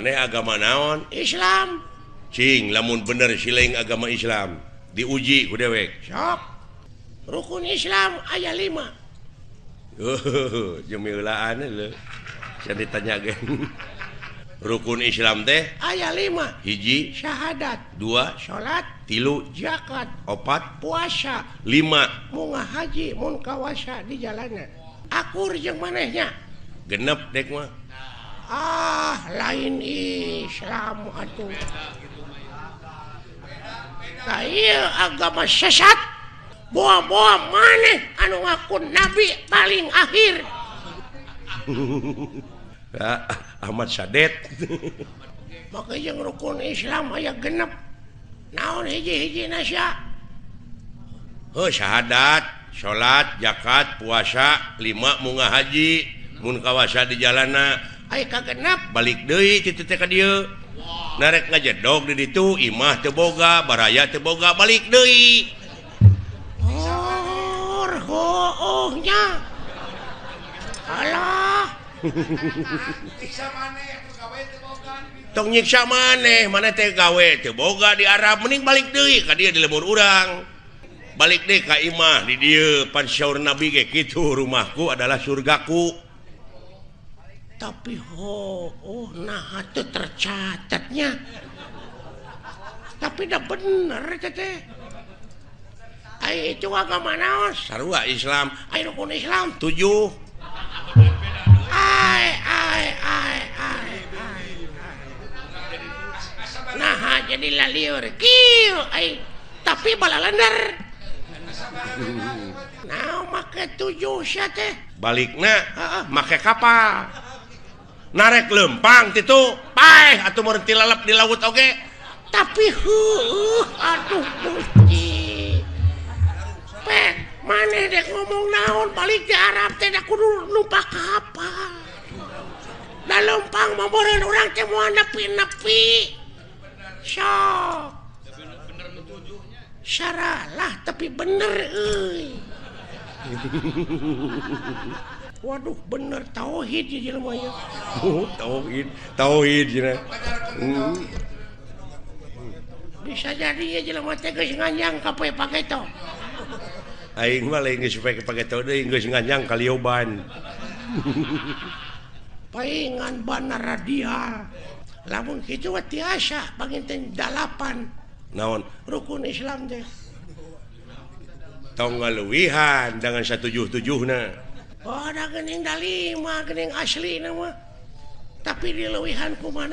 Maneh agama naon? Islam. Cing lamun bener sileng agama Islam diuji ku dewek. Sok. Rukun Islam aya 5. Jemilaan lho. Saya ditanya ge. Rukun Islam teh aya 5. Hiji syahadat, 2 salat, 3 zakat, 4 puasa, 5 munga haji mun kawasa di jalana. Akur jeung manehnya. Genep dek mah. Ah, lain Islam atuh. Nah, ieu agama sesat. Boa-boa maneh anu ngaku nabi paling akhir. Ahmad Sadet. Maka jeung rukun Islam aya genep. Naon hiji-hiji nasya? Heuh, syahadat, salat, zakat, puasa, 5 munga haji, mun kawasa di jalana. Aya kagenep balik deui kitu teh ka dieu. Narek ngajedog di ditu, imah teu boga, baraya teu boga, balik deui. Oh, nya. Alah. Tong nyiksa maneh, maneh teh gawe teu boga di Arab, mending balik deui ka dieu di lembur urang. Balik deui ka imah di dieu, pan syaur Nabi ge kitu, rumahku adalah surgaku. Tapi oh nah teu tercatatnya. Tapi dah bener teh. Ai itu agama naon? Sarua Islam. Ai rukun Islam 7. Ai ai ai ai. Nah jadi lalieur kieu ai tapi balalender. Nah make 7 sia teh. Balikna heeh make kapal. Narek lempang titu paeh atuh mun tilalep di laut oge. Tapi heueuh aduh Gusti. Pek maneh dek ngomong naon balik di Arab teh da kudu numpak kapal. Da lempang mah meureun urang teh moal nepi-nepi. Sok. Saralah tapi bener euy. Waduh bener tauhid ieu jelema nya. Oh, tauhid, tauhid cenah. Bisa jadi ieu jelema teh geus nganjang ka poe pageto. Aing mah lain geus poe pageto deui geus nganjang ka lioban. Paingan bana radial. Lamun kitu mah tiasa panginten 8. Naon rukun Islam teh. Tong ngaluwihan dengan 177na. Oh, ada gening 5 gening asli nama. Tapi dileuwihan ku maneh.